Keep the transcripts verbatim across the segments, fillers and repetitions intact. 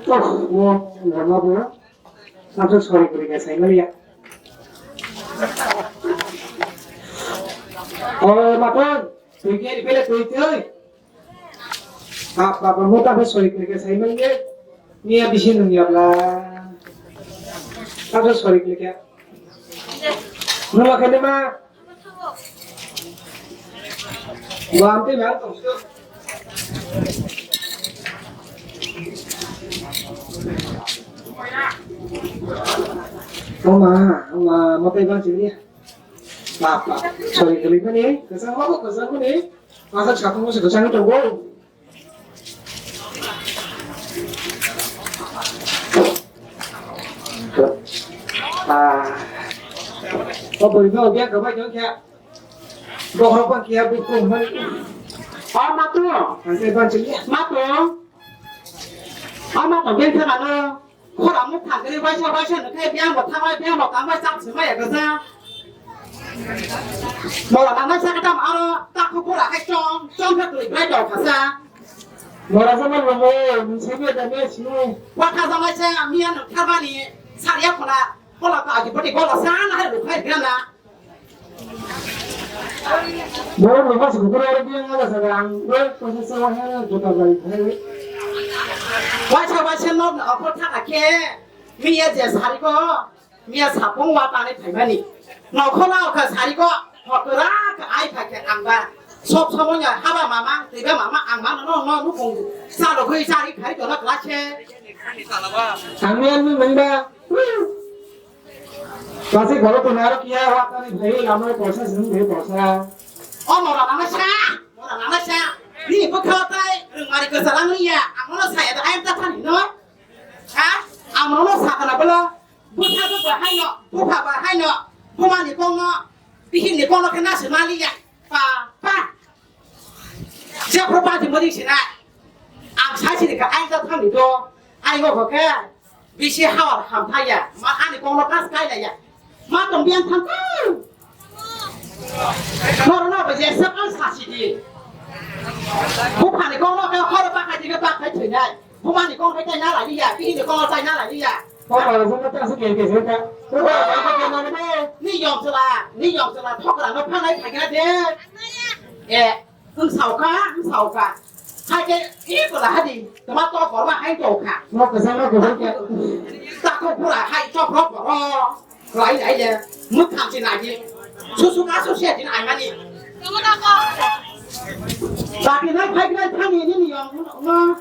Oh, mo, mo, mo, mo. Samsung sorry kuri ka sai maliya. Oh, maton, tui kiri pele tui tui. Bap, bap, mo ta sorry kuri ka sai maliya. Niya bisi nung ya bla. Samsung sorry kuri ka. Nula kene ma. Wa, ang tei ma tong. O ma, o ma, ma tei bang chili. Ba, ba. Sorry, kali mani. Kasang ma ko kasang mani. Masa chakung mo se kasang to go. Ah. O bwrwi no biya kwbai tong khe. Bohrok bang khe bukung man. O matu. Ang khe ban chili. Matu. O matu beng thangano. Khora muk thangkhe waisa waisa nukhe biya bo thangbai biya bo tangbai chak sima ya gaja. Bola nangnai sakhe tam aro takhu bura khai chong chong khe twi bai dok khasa. Bora jama lomo, nung sebe da ne sini. Wa kha jama se miya nung tharbani sariya khona, bola ka agi bati bola sana hai rukhai gana. Bora lomo se gura ro biya ngala sa ang, bora ko se sa wa hai jota bai hai. Wa sa wa se no na ko tha khe, miya je sari ko. Miya sapung wa tani phaimani. Nokhola okha sari ko hotora ka ai phai khe ang ba. Sob somoy ya haba mama, twiba mama ang ma no no nukung. Sa rok hui sa ri khai to na class he. Ang miya ni mung ba. Kasi golo to naro kiya wa tani phai lama poisa sing de poisa. O mora nana sa, mora nana sa. Ni bukha tai rung mari ko salang ya. Ang no sa ya da ayam ta thani no. Ha? Ang no sa kana bolo. Bwsajwk bai haino, bupha bai haino, bumani kokno, bihikni kokno khe nasu maliya. Pa, pa. Jephru pati mori sinai. Ang sai sini khe aing jak thangni do. Aing o khe bisi hawar ham thaya. Ma ani kokno kas kai laya. Ma tong biang thang kau. Noro no bo jesa kau sasi di. Buphani kokno khe horo bakai di khe bakai thwinai. Bumani kok hai tai na lai ya, bihini kok tai na lai ya. Kok hai jong ta se ke ke se ta. Kok hai jong ta na de. Ni yong sela, ni yong sela thokra no phanai phaikra de. Eh, wng sauka, wng sauka. Hai ke i pura hadi, tama to korma hai to kha. Mo ke sa mo ke ke. Ta ko pura hai to pro pro. Lai lai le, mwkhang se nai di. Susu ka susu ya din ai mani. Bati nai phai nai thani ni ni yong no.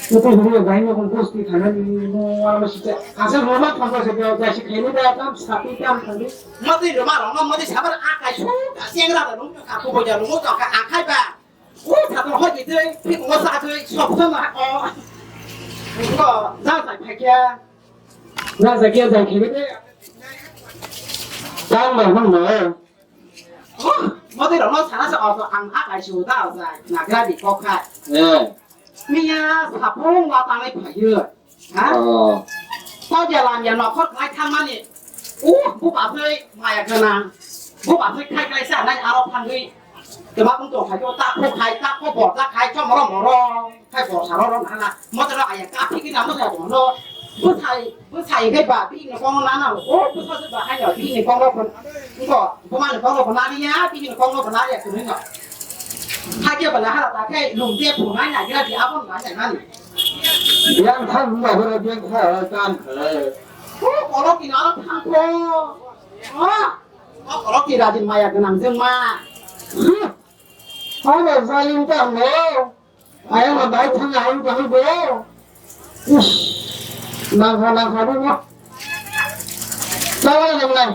Ito huri bai no kon posti thana ni no ano sita. Asa roma thang ko se ko ja si khani da tam sapi tam thani. Mati roma roma mati sabar a kai su ka siang ra rong ka ko boja rong ka a kai ba. O sa to ho ji dei, phi ko sa dei, sok sa ma o. Ko da sa phai kya. Na sa kya sa khebe de. Tang ma hon ma. Motwi rok no sana se auto ang ha kai su da o jai. Na gra di kok khai. Eh. Miya sapung wa tanai phayo. Ha? Oh. Ko dia lam ya nokhor khai thang mani. Uh, bu ba thai maya kana. Bu ba thai khai khai sa nai aro phangwi. Kebak wng tong khai o, ta kho khai, ta kho bo, ta khai, chomoro moro, khai bo saro ro nana. Mo toro aya ka phiki na mo sa bo no. Bwsai, bwsai khai ba, bini kono nana. O bwsa se ba hai no, bini kono kon. Ngo, buma ni kono kon nani ya, bini kono kon nani ya, kuni no. Khai ke bala hala ta khai, lum te phu nai na, gira di abon nai nani. Yang thang ba horo yang kha tan kha. O kolo kinaro thang kho. Ah, o kolo kira di maya ganang jeng ma. Ano zalim ta mo. Ayang ma bai thang ayang ta bo. Ish. Nang ha nang ha bo. Sawa nang nang.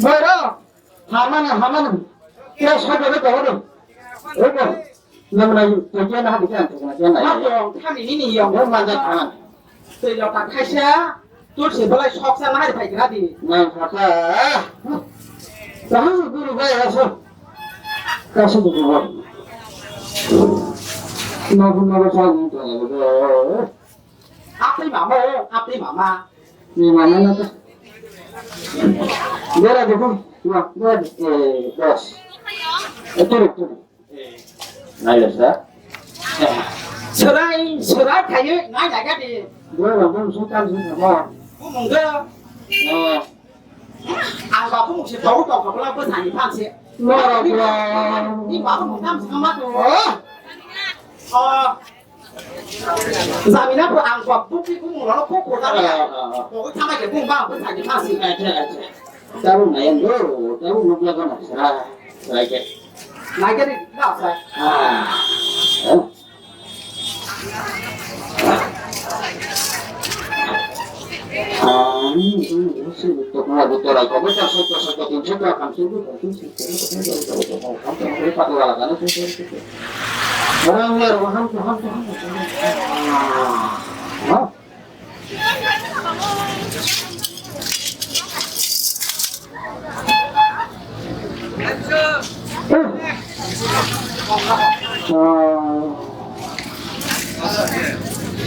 Boro. Hamani hamani. Kira sa ko ko ko. Oko. Nang nang to kya na ha kya to na kya na. Ma to thani ni ni yong. Mo ma da thang. Twi lokha khaisa, tulsi belai sok chana hai phai gra di. Nang kha ta. Tahu guru bai aso. Kasu guru bai. Nobu nobu sa ni to ni do. Apni mama, apni mama. Ni mama na ta. Bera de ko. Wa, bera de. Eh, dos. Eh, turu, turu. Naila sa. Serai, serai khayo, nai naga di. Bro, bro, bro, so tam so mo. Bumung do. Eh. Ang ba bumung se tau tau ka bla bwsani phan se. Noro bro. Ni ba bumung tam se ma do. Oh. Oh. Zamina ko ang ba bukti bumung lo ko ko da ya. Ah, ah, ah. Ko tama ke bumung ba bwsani phan se. Acha, acha. Tahu nai ndo, tahu nukla ka na sa. Sai ke. Nai ke ni ba sa. Ah. Oh.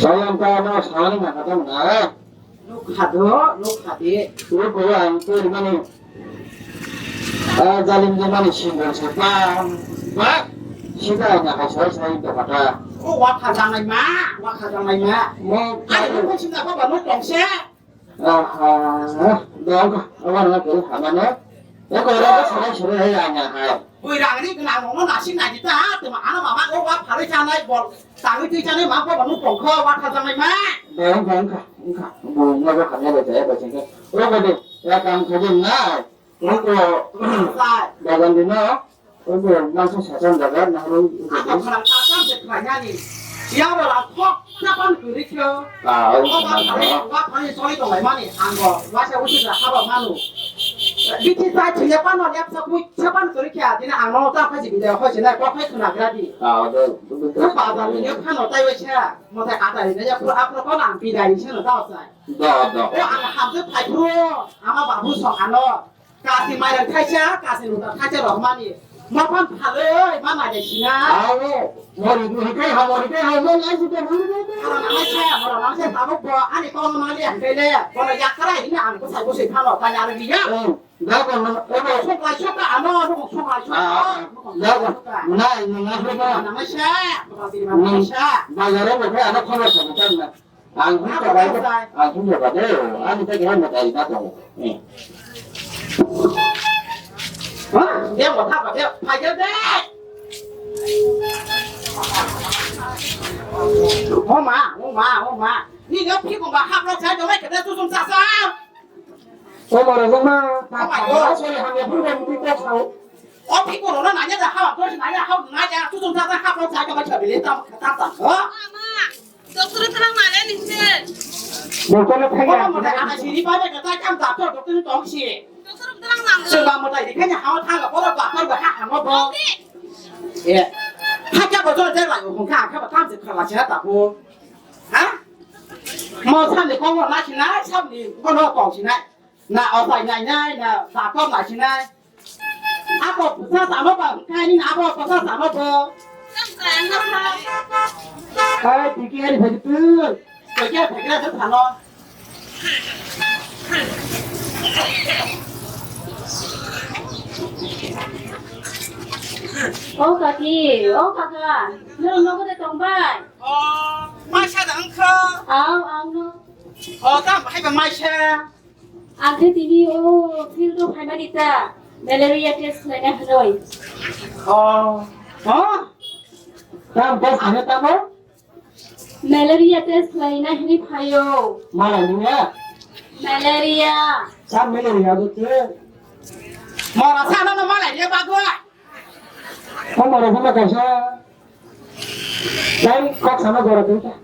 Sayang ka no sani na kata na. Nuk khado, nuk khade. Nuk ko ang tu mani. Ah, jalim je mani singol se pa. Ba, sida na ka sai sai to kata. O wa kha janai ma, wa kha janai ma. Mo. Ani ko sinda ko ba nuk tong se. Aha, dong, awan na ko, awan na. Ya ko ra ko sare sare ya na ha. Bui rang ni kena mo na sin na kita, tuma ano mama ko wa phari chanai bol. Tangwi twi chanai ma ko banu tongkho wa kha janai ma. Dong, dong, kha, kha. Bo na ko khamya ba jaya ba jengka. O ko de, ya kam kha jeng na. Ko ko. Sai. Bagan di na. Obo mangsa sachang jaga nang rw. Ako khwrang sachang se khwlainani. Yang rw rang thok sapan kwrwi khe. Ah, oh, oh, ba khwlainani. Ba khwlainani soi tonglaimani. Ang bo waisa usi kha haba manu. Bithi chai thwiya pano lep sa pui sapan kwrwi khe. Dini ang no ta phaji bidai hoi se nai kok hai khwna gra di. Ah, obo. Ko bazar ni phano tai waisa. Mothai atai ni ya phuru aphuru kono ang bidai ni seno ta sai. Do, do. O ang hamse phai phuru. Ama babu song ano. Kasi mairang thaisa, kasi luta thaisa rohmani. Mapan phaloi, ma maja sina. Awo, mori, mori kai ha, mori kai ha, mori ai sudah mori kai. Oro nang sa, oro nang sa, tabuk bo, ani kong mali ang kele, bono yakra ini ang kusai kusai phalo, tanya ada dia. Eh, da ko na, eh, bo. Sok lai sok ka, ano, ano sok lai sok ka. Ah, da ko. Na, ini nang sa. Nang sa, nang sa. Bazar ko kai ano khobor sa, bukan na. Ang hwnka bai, ang hwnka bai de, ani tei keha mwtai ta tongo. Eh. Ha? Dia mo thapa dia, phai dia de. O ma, o ma, o ma. Ni yo phi ko ba hap lo cha jo mai ke de tu sum sa sa. O ma ro ma, pa pa, sorry, ham ya phu ba muti ta sao. O phi ko ro na ya da ha, ko na ya ha, na ya tu sum sa sa hap lo cha jo mai ke de tam tam tam. O. Doctor twlang mane nisi. Doctor no thangya. Oro mwtai ana siri bai bai katai kam doctor, doctor ni tong si. Doctor twlang nang. Soba mwtai di kanya hawa thang ko doctor ba ha ha mo bo. Okay. Eh. Ha kya bo jor jor la ko kha kha ba tam se khala se ta ko. Ha? Mo sam ni ko na si na sam ni ko no tong si na. Na o pai nai nai na doctor na si na. Abo bwsa samo ba, kaini abo bwsa samo bo. Ai, tiki ari phai tu. Kaya phai kaya sa thalo. O kaki, o kaka, nwng nogo de tongbai? O, maisa da wngkha. Aw, aw no. O, tam hai ba maisa. Ang khe tini o field o phaimani ta malaria test khlaina hinwi. Oh. Oh? Tam test khlaina tamo? Malaria test khlaina hinwi phaio. Malaria? Malaria. Tam malaria do te. Mora sa no malaria bagwa. Tamo rok hwnba kaisa, tai kok sama jora twi kha.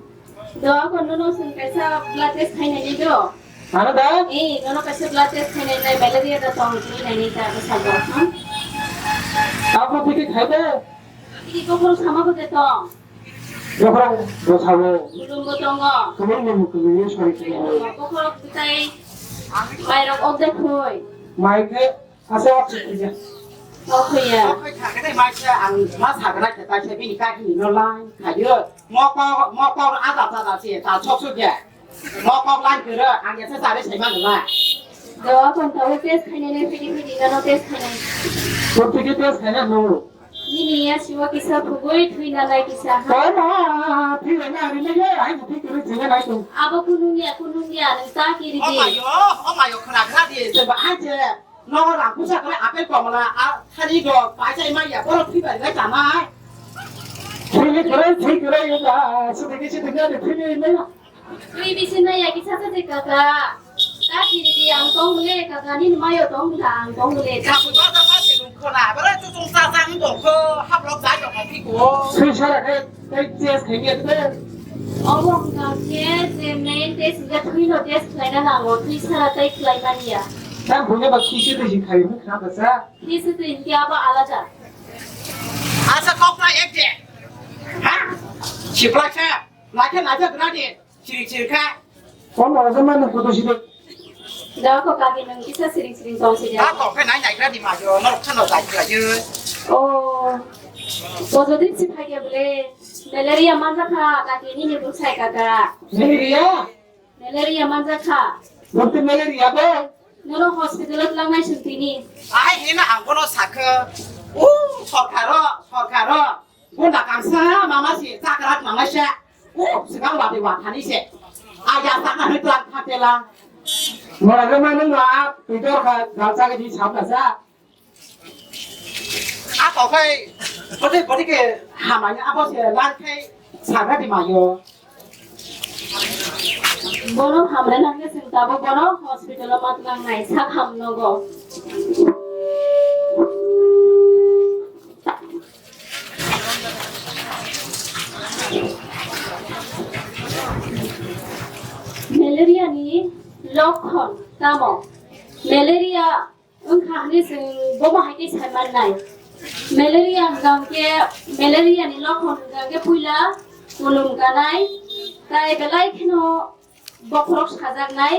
Do, ako nono chwng kaisa blood test khainani do. Ano da? Eh, nono kaisa blood test khainani, malaria da tong twi nani ta bwsa do, hmm? Ako twi khai de. Ini bokhorok sama bo de tong. Bokhorok bo sawo. Kulum bo tongo. Kulum bo kulum, sorry, kulum. Bokhorok tai mairok ok de khui. Mai ke Asa wak sukhuya. Wak khuya. Wak khuya khe maisa ang ma sagra khe taisa bini kaki no lang khayo. Mokok mokok ada ada si ta sok sok ya. Mokok lang kira ang ya sa sare sai ma la. Do kon to test khainani phidi phidi no test khainani. Kon phidi test khaina no. Nini ya siwa kisa phugwi thwi nanai kisa ha. Toma, thwi rwna rinai le, ai thwi kwrwi thwi nanai tong. Abo kunung ya, kunung ya, nang ta kiri di. O mayo, o mayo, khna khna di. Jeba ai je, no rang pusa kore apel komla, a thani do, pai chai mai ya, borok thwi bai bai tanai. Thwi kwrwi, thwi kwrwi, ya, sidi kisi dunya de thwi nai ya. Twi bisi nai ya kisa sa de kaka. Ta kiri di ang tong le kaka ni mayo tong la ang tong le ta. Kaku ba ta ma si lung khona. Bara chu chung sa sa mi dong kho. Hap lok da jong ka phi ko. Sui sara khe tei test khe nge te. Obo hwnkha khe je main test ga thwi no test khlai na nango. Twi sara tei khlai man ya. Ta bune ba kisi twi si khai hwn kha ba sa. Kisi twi kya ba alada. Asa kok na ek je. Ha? Sipla kha. Lakhe lakhe gradi. Siring siring kha. Phone rok se mano photo side. Da ko kaki nang kisa siring siring tong side. Da ko khe nai nai gradi ma jo, norok thano dai khlai je. Oh. Positive si phai khe bole malaria manja kha kaki nini bwsai kaka. Malaria? Malaria manja kha. Bwrti malaria bo? Norok hospital o twlangnai sung tini. Ai hina ang bono sakhe. U sorkaro, sorkaro. Bunda kamsa mama si chakra thangnai se. U sikang wati wathani se. Aya sakna hoi tlang khatela. Mora gama nung ma pitor kha galsa ke di sabna sa. A to khai. Bote bote ke hamanya abo se lang khai sakra di mayo. Bono hamre nangkhe chwng tabuk bono hospital o ma tlangnai sak ham nogo. Malaria ni lokhon tamo? Malaria wngkha hwnwi chwng bomo hai khe sai mannai. Malaria hwnkha hwnkhe, malaria ni lokhon hwnkha hwnkhe puila kulum kanai, tai belai kheno bokhorok sajaknai,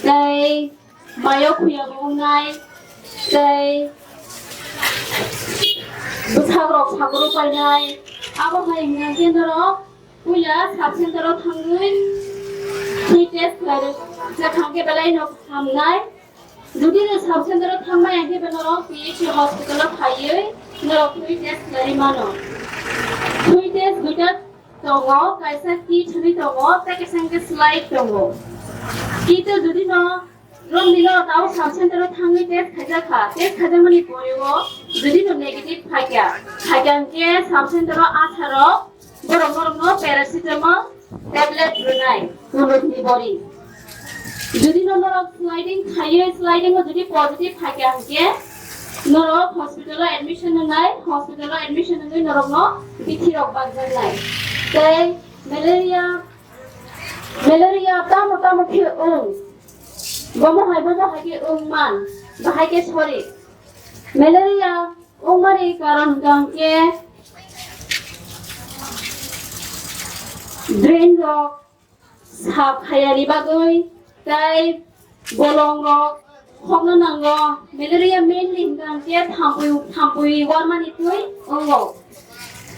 tai mayo khuya bo wngnai, tai bwsakrok sagoro painai. Abo hai hwnkha hwnkhe norok puila sub center o thangwi twi test khlai rwjak hwnkhe belai no hamnai. Jodi no sub center o thangmaya hwnba norok P H C hospital o phaiwi norok twi test khlaiwi mano. Twi test duita tongo, kaisa kit hwnwi tongo, tei kaisa hwnkhe slide tongo. Kit o jodi no romni no tao sub center o thangwi test khaijak kha, test khaijakmani pore o jodi no negative phaikha, phaikha hwnkhe sub center o asarok borok norokno paracetamol tablet rwnai, kulutni bori. Jodi no norok sliding khaiwi, sliding o jodi positive phaikha hwnkhe, norok hospital o admission wngnai, hospital o admission wngwi norokno bithi rok bakjaknai. Tei malaria, malaria tamo tamo khe wng, bomo hai bomo hai khe wng man, bahai khe sori. Malaria wngmani karon hwnkha hwnkhe drain rok sap khaiyani bagwi tei bolong rok khokna nango. Malaria mainly hwnkha hwnkhe thampui, thampui warmani twi wngo.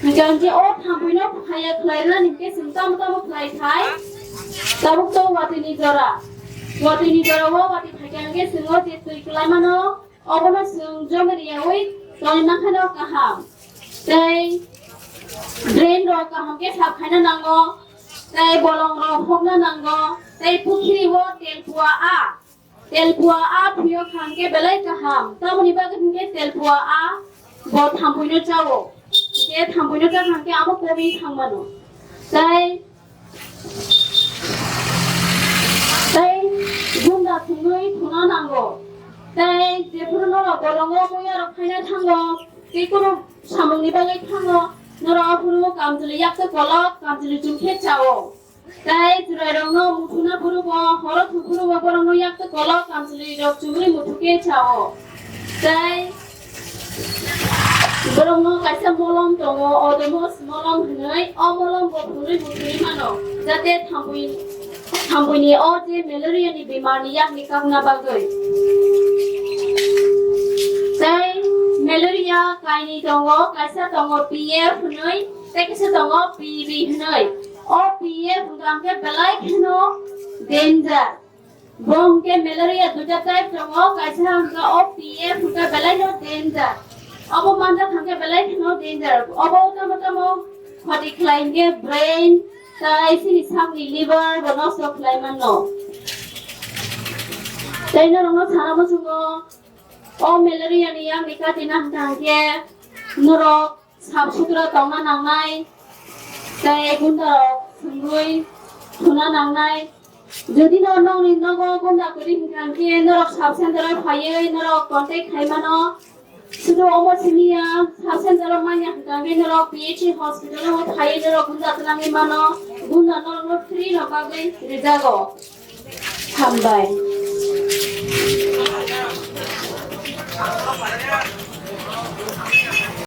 Hwnkha hwnkhe o thampui no phaya khlai rwnani hwnkhe chwng tamo tamo khlai khai tabuk to watwi ni jora, watwi ni jora o watwi phaikha hwnkhe chwng o je twi kwlai mano. Obono chwng jomariyaui tongwi mankhano kaham. Tei drain rok kaham khe sap khaina nango. Tei bolong rok hokna nango. Tei pukhiri o telpua a. Telpua a phuyok hwnkhe belai kaham. Tamoni bagwi hwnkhe telpua a bo thampuino chao. Hwnkhe thampuino chakha hwnkhe abo komi thangmano. Tei Tei gunda thwngwi thwngna nango. Tei jephuru norok bolongo muya rok khaina thango, tei kunu samungni bagwi thango, norok aphuru kamchwlwi yaktwi kolok, kamchwlwi chum khe chao. Tei chwrairokno muthuna phuru bo, horo thwng phuru bo borokno yaktwi kolok, kamchwlwi rok chumui muthu khe chao. Tei borokno kaisa molom tongo, Odomos molom hwnwi. O molom bo phunui bo phunui mano, jate thampui, thampuini o je malaria ni bemar ni yakni kakna bagwi. Tei malaria kainwi tongo, kaisa tongo P F hwnwi, tei kaisa tongo P V hwnwi. O P F hwnkha hwnkhe belai kheno danger. Bo hwnkhe malaria duita type tongo, kaisa hwnkha o P F hwnkha belai no danger. Obo manja thangkhe belai kheno danger. Obo tamo tamo khoti khlai hwnkhe brain, tai chini sakni liver bo nosto khlai mano. Tai norokno sana muchungo, o malaria ni yakni katina hwnkha hwnkhe norok sap sutra tongna nangnai, tai gunda rok sungui thuna nangnai. Jodi no nokni nogo gunda kwrwi hwnkha hwnkhe norok sub center o phaiwi norok contact khai mano. Sudu omo simiya sub center o manya hwnkha hwnkhe norok P H C hospital o phaiwi norok gunda twnangwi mano. Gunda norokno free no bagwi rijago. Hambai.